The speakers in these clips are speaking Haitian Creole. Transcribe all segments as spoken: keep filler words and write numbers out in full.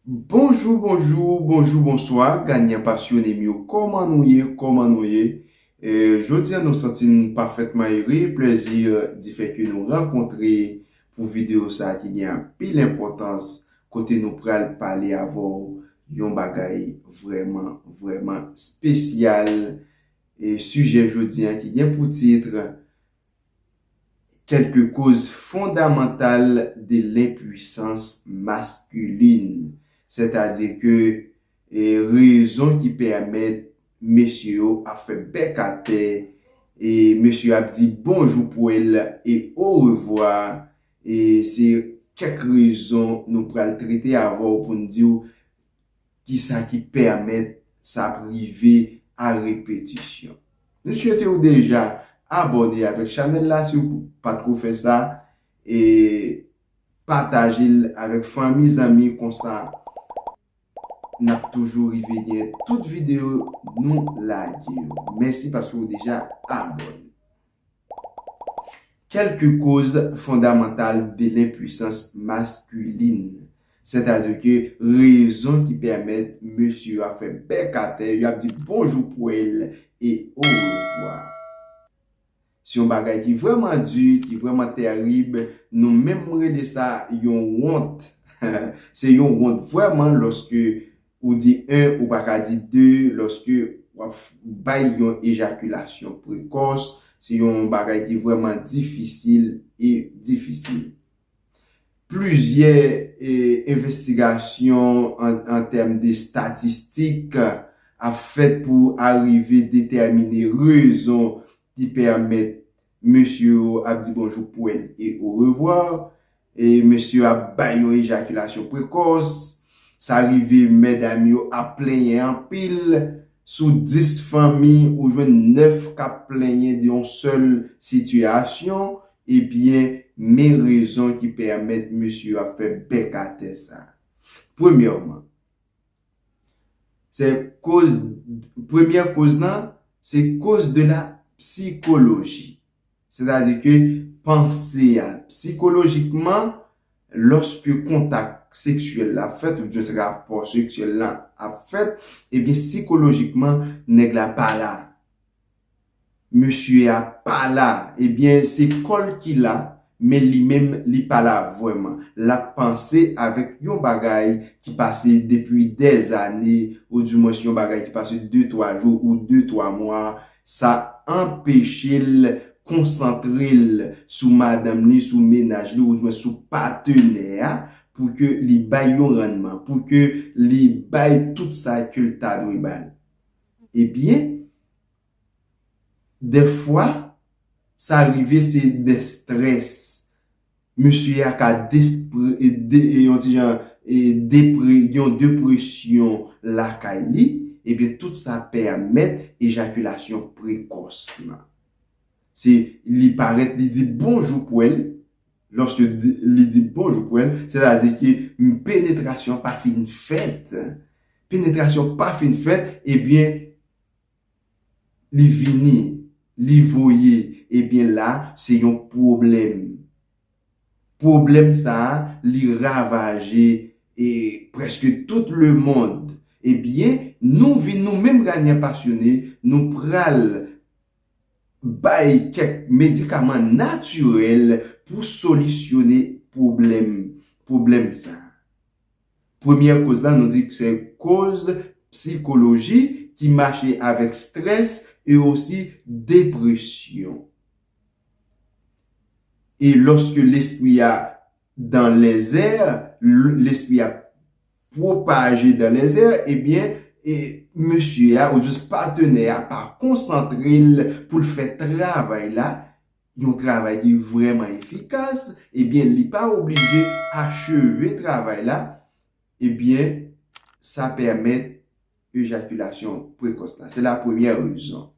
Bonjou, bonjou, bonjou, bonswa, ganyan pasyone m yo. Kòman nou ye? Kòman nou ye? E, jodi a nou santi n pafètman ere, plèzi di fè ke nou rankontre pou videyo sa a ki gen anpil enpòtans, kote nou pral pale avè w yon bagay vrèman, vrèman espesyal. E sijè jodi a ki gen pou tit Quelques causes fondamentales de l'impuissance masculine, sètadi ke e, rezon ki pèmèt mesye yo ap fè bèk atè, e mesye yo ap di bonjou pou el e orevwa, e se kèk rezon nou pral trete avè w pou n di w kisa ki pèmèt sa ap rive a repetisyon. Nou swete w deja abòne avèk chanèl la si w pa t ko fè sa, e pataje l avèk fanmi, zanmi, konsa n ap toujou rive gen tout videyo nou lage yo. Mèsi paske w deja abòne. Quelques causes fondamentales de l'impuissance masculine, sètadi ke rezon ki pèmèt mesye yo ap fè bèk atè, yo ap di bonjou pou el e orevwa. Se yon bagay ki vrèman di, ki vrèman tèrib. Nou menm rele sa yon wont. Se yon wont vrèman lòske ou di en, ou pa ka di de, lòske w ap bay yon ejakilasyon prekòs, se yon bagay ki vrèman difisil e difisil. Plizyè e, envestigasyon an, an tèm de estatistik ap fèt pou arive detèmine rezon ki pèmèt mesye yo ap di bonjou pou el e orevwa, e mesye yo ap bay yon ejakilasyon prekòs, sa rive medam yo ap plenyen anpil, sou dis fanmi ou jwenn nèf k ap plenyen de yon sèl sitiyasyon, ebyen, men rezon ki pèmèt mesye yo ap fè bèk atè sa. Premyèman, se koz, premyè koz lan, se koz de la psychologie. Sètadi ke panse a, sikolojikman, lòske kontak seksyèl la fèt, oubyen rapò seksyèl la ap fèt, ebyen, sikolojikman, nèg la pa la. Mesye a pa la. Ebyen, se kò l ki la, men li menm, li pa la vrèman. L ap panse avèk yon bagay ki pase depi dèzane, oudimwens yon bagay ki pase de, twa jou ou de, twa mwa. Sa anpeche l konsantre l sou madanm li, sou mennaj li, oudimwens sou patenè a, pou ke li bay yon rannman, pou ke li bay tout sa ke l ta dwe bay. Ebyen, dèfwa, sa rive se de strès. Mesye a ka despre, e de, e yon ti jan, e depre, gen yon depresyon lakay li, ebyen, tout sa pèmèt ejakilasyon prekòs lan. Se li parèt, li di bonjou pou el, lòske di, li di bonjou pou el, sètadi ke penetrasyon pa fin fèt. Penetrasyon pa fin fèt, ebyen, li vini, li voye, ebyen la, se yon pwoblèm. Pwoblèm sa a, li ravaje e prèske tout lemonn. Ebyen, nou vin, nou menm ganyan pasyone, nou pral bay kèk medikaman natirèl pou solisyone pwoblèm, pwoblèm sa a. Premyè koz la, nou di ke se koz psikoloji ki mache avèk strès e osi depresyon. E lòske lespri a dans les airs, l-, lespri a pwopaje dans les airs, ebyen, e mesye a, oudimwens patenè a, pa konsantre l pou l fè travay la, yon travay ki vrèman efikas, ebyen, li pa oblije acheve travay la, ebyen, sa pèmèt ejakilasyon prekòs la. Se la premyè rezon.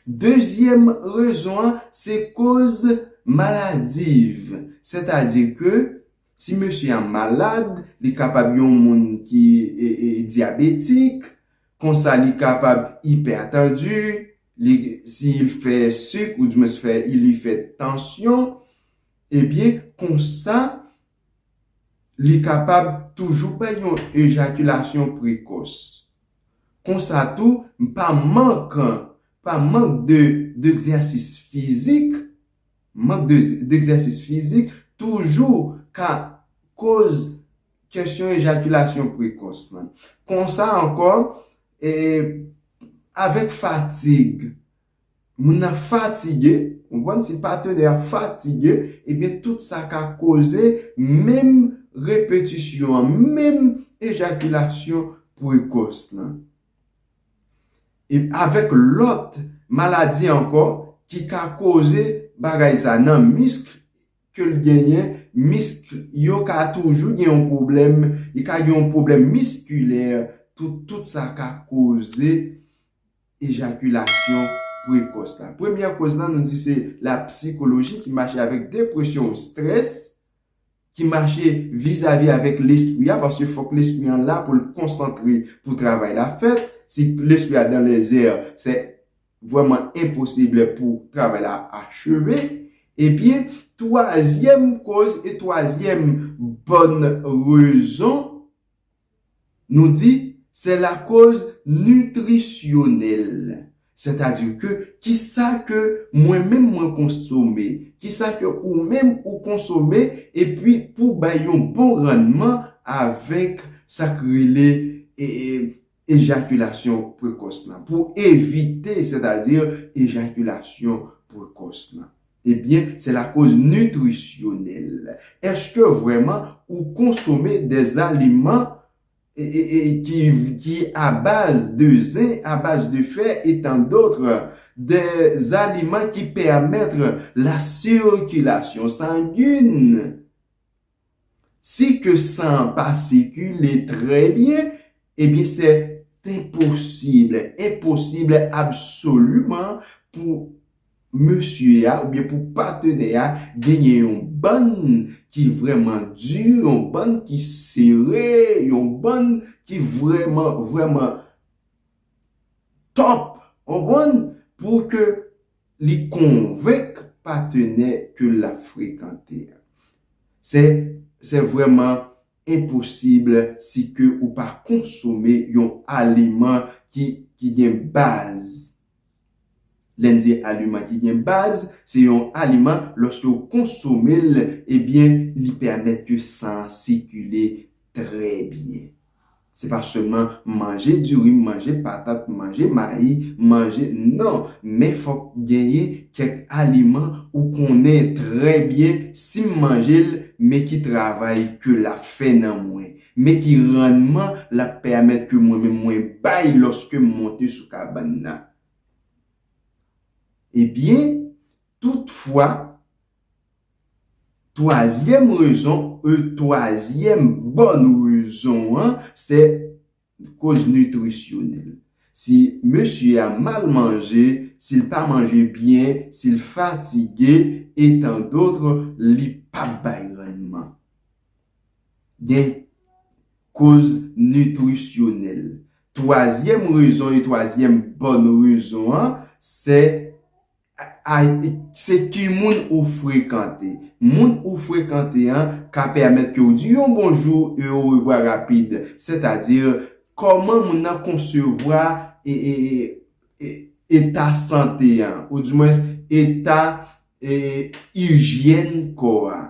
Dezyèm rezon an, se koz maladiv. Sètadi ke si mesye a malad, li kapab yon moun ki e, e, dyabetik, konsa li kapab ipètandi, li, si l fè sik, oudimwens fè, li fè tansyon, ebyen, konsa, Li kapab toujou bay yon ejakilasyon prekòs. Konsa tou, pa mank, pa mank de, d'egzèsis fizik, mank de, d'egzèsis fizik toujou ka koz kesyon ejakilasyon prekòs lan. Konsa ankò, e, avèk fatig, moun nan fatige, ou konprann, si patenè a fatige, ebyen, tout sa ka koze menm repetisyon an, menm ejakilasyon prekòs lan. E avèk lòt maladi ankò ki ka koze bagay sa nan misk ke l genyen, misk yo ka toujou gen yon pwoblèm, li ka gen yon pwoblèm miskilè, tout, tout sa ka koze ejakilasyon prekòs la. Premyè kòz la, nou di se la sikoloji ki mache avèk depresyon, estrès, ki mache vizavi avèk lespri a, paske fòk lespri an la pou l konsantre pou travay la fèt. Si lespri a dans les airs, se vrèman enposib pou travay la acheve. Ebyen, twazyèm kòz e twazyèm bòn rezon, nou di, se lakoz nitrisyonèl. Sètadi ke kisa ke mwen menm mwen konsome, kisa ke ou menm ou konsome, epi pou bay yon bon rannman avèk sa k rele, e, e, ejakilasyon prekòs lan, pou evite, sètadi ejakilasyon prekòs lan. Ebyen, se lakoz nitrisyonèl. Èske vrèman ou konsome dè aliman, e, e, e, ki, ki a baz de zen, a baz de fè, e tan dòt, dè aliman ki pèmèt la sikilasyon sangin? Si ke san an pa sikile trè byen, ebyen, se enposib, enposib absoliman pou mesye a oubyen pou patenè a genyen yon bann ki vrèman di, yon bann ki sere, yon bann ki vrèman, vrèman top, ou konprann, pou ke li konvenk patenè ke l ap frekante a. Se, se vrèman enposib si ke ou pa konsome yon aliman ki, ki gen baz. Lè n di aliman ki gen baz, se yon aliman, lòske w konsome l, ebyen, li pèmèt ke san an sikile trè byen. Se pa sèlman manje diri, manje patat, manje mayi, manje, non, men fòk genyen kèk aliman ou konnen trè byen si m manje l, men ki travay ke l ap fè nan mwen, men ki rannman l ap pèmèt ke mwen menm mwen bay lòske m monte sou kabann nan. Ebyen, toutfwa, twazyèm rezon, e twazyèm bòn rezon an, se koz nitrisyonèl. Si mesye a mal manje, si l pa manje byen, si l fatige, e tan dòt, li p ap bay rannman. Gen koz nitrisyonèl. Twazyèm rezon e twazyèm bòn rezon an, se a, se ki moun ou frekante. Moun ou frekante an ka pèmèt ke w di yon bonjou e orevwa rapid. Sètadi, kòman moun nan konsevwa e, e, e, e, eta sante an, oudimwens eta, e, ijyèn kò a.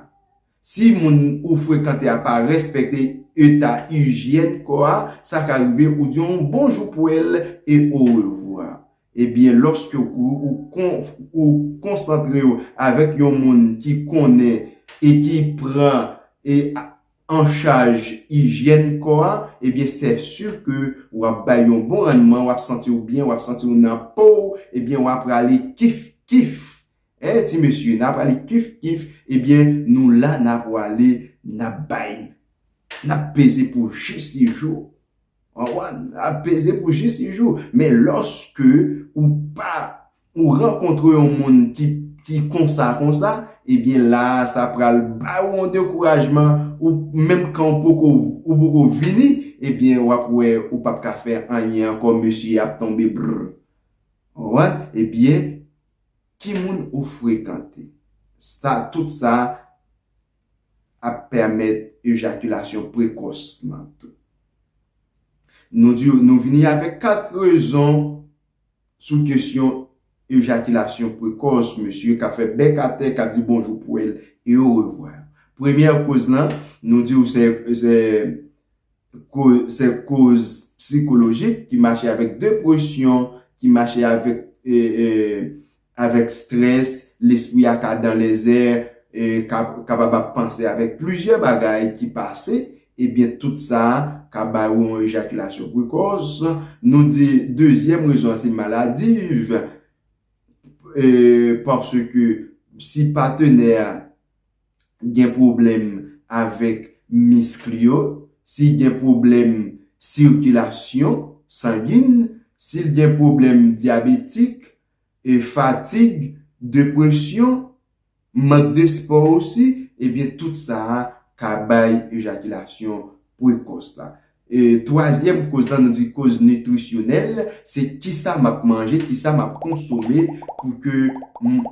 Si moun ou frekante a pa respekte eta ijyèn kò a, sa ka rive ou di yon bonjou pou el e orevwa. Ebyen, lòske ou, ou, kon, ou konsantre w avèk yon moun ki konnen e ki pran e an chaj ijyèn kò a, ebyen, se si ke w ap bay yon bon rannman, w ap santi w byen, w ap santi w nan po w, ebyen, w ap prale kif kif. E, ti mesye, n ap prale kif kif, ebyen, nou la, n ap prale, n ap bay, n ap peze pou jis li jou. Ou konprann? Ap peze pou jis li jou. Men lòske ou pa, ou rankontre yon moun ki, ki konsa, konsa, ebyen la, sa pral ba ou yon dekourajman, ou menm kan ou poko, ou poko vini, ebyen w ap wè ou p ap ka fè anyen ankò, mesye ap tonbe brr. Ou konprann? Ebyen, ki moun ou frekante? Sa, tout sa ap pèmèt ejakilasyon prekòs lan tou. Nou di, nou vini avèk kat rezon sou kesyon ejakilasyon prekòs, mesye k ap fè bèk atè, k ap di bonjou pou èl e orevwa. Premyè koz lan, nou di w se, se ko-, se koz sikolojik ki mache avèk depresyon, ki mache avèk, e, e, avèk strès, lespri a ka dan lèzè, e, ka, kapab ap panse avèk plizyè bagay ki pase, ebyen, tout sa ka ba ou yon ejakilasyon prekòs. Nou di dezyèm rezon an se maladiv, e, paske si patenè a gen pwoblèm avèk misk li yo, si gen pwoblèm sikilasyon sangin, si l gen pwoblèm dyabetik, e fatig, depresyon, mank de spò osi, ebyen, tout sa a ka bay ejakilasyon prekòs la. E twazyèm koz lan, nou di koz nitrisyonèl, se kisa m ap manje, kisa m ap konsome pou ke m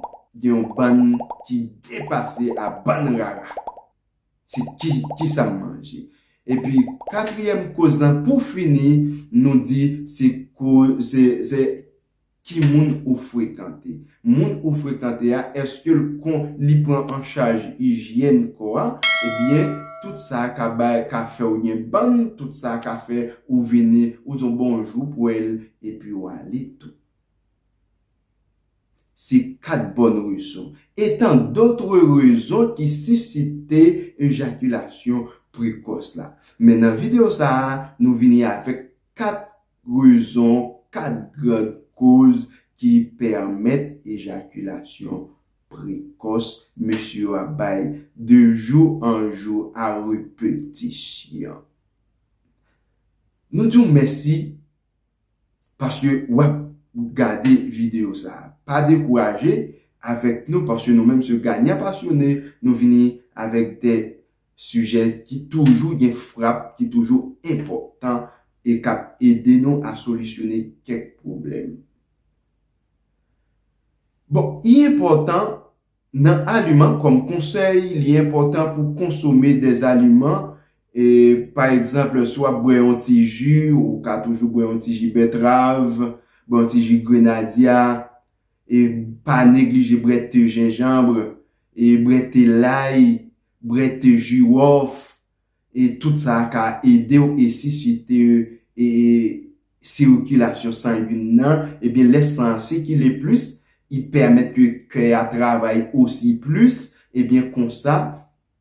gen yon bann ki depase a bann rara. Se ki, kisa m manje. Epi, katriyèm koz lan, pou fini, nou di se ko-, se, se ki moun ou frekante. Moun ou frekante a, èske l kon, li pran an chaj ijyèn kò a? Ebyen, tout sa a ka bay, ka fè w gen bann, tout sa a ka fè ou vini, ou di yon bonjou pou èl, epi w ale tou. Se kat bòn rezon. E tan dotre rezon ki sisite ejakilasyon prekòs la. Men nan videyo sa a, nou vini avèk kat rezon, kat gran koz ki pèmèt ejakilasyon prekòs mesye yo ap bay de jou an jou a repetisyon. Nou di w mèsi paske w ap gade videyo sa a. Pa dekouraje avèk nou, paske nou menm se Ganyan Pasyone, nou vini avèk de sijè ki toujou gen frap, ki toujou enpòtan e k ap ede nou a solisyone kèk pwoblèm. Bon, li enpòtan nan aliman, kòm konsèy, li enpòtan pou konsome de aliman, e, pa egzanp, si w ap bwè yon ti ji, ou ka toujou bwè yon ti ji bètrav, bwè yon ti ji grenadya, e pa neglije bwè te jenjanm, e bwè te lay, bwè te jiwòf, e tout sa a ka ede w e sisite, e, sikilasyon sangin nan, ebyen, lè san an sikile plis, li pèmèt ke kè a travay osi plis, ebyen, konsa,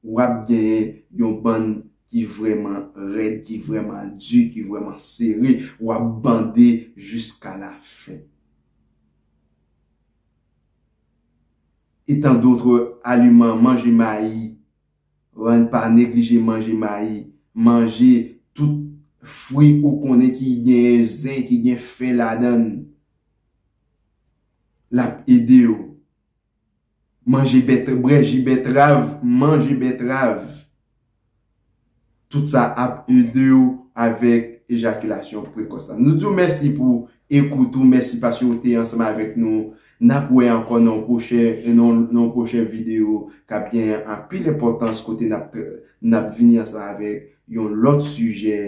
w ap genyen yon bann ki vrèman rèd, ki vrèman di, ki vrèman sere, w ap bande jiska lafen. E tan dotre aliman, manje mayi, pa neglije manje mayi, manje tout fwi ou konnen ki gen zen, ki gen fè ladan l. L ap ede w. Manje bèt-, bwè ji bètrav, manje bètrav. Tout sa ap ede w avèk ejakilasyon prekòs la. Nou di w mèsi pou ekout ou, mèsi paske w te ansanm avèk nou. N ap wè ankò nan yon pwochen, nan, nan yon pwochen videyo k ap gen anpil enpòtans kote n ap, n ap vini ansanm avèk yon lòt sijè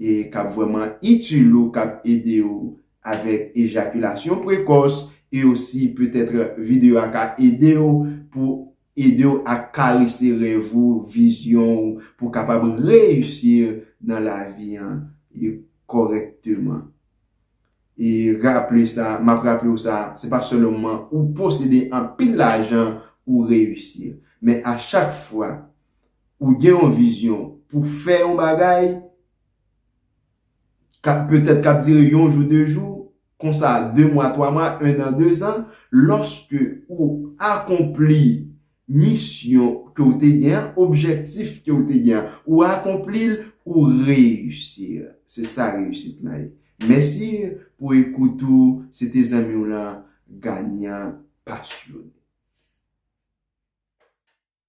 e k ap vrèman itil ou, k ap ede w avèk ejakilasyon prekòs e osi petèt videyo a ka ede w pou ede w a karese rèv ou, vizyon ou, pou w kapab reyisi nan lavi an e kòrèkteman. E raple sa, m ap raple w sa, se pa sèlman ou posede anpil lajan ou reyisi, men a chak fwa ou gen yon vizyon pou fè yon bagay, k ap, petèt k ap dire yon jou, de jou, konsa de mwa, twa mwa, en an, de zan, lòske ou akonpli misyon ke w te gen an, objektif ke w te gen an, ou akonpli l, ou reyisi. Se sa reyisit lan ye. Mèsi pou ekout ou, se te zanmi w lan, Ganyan Pasyone.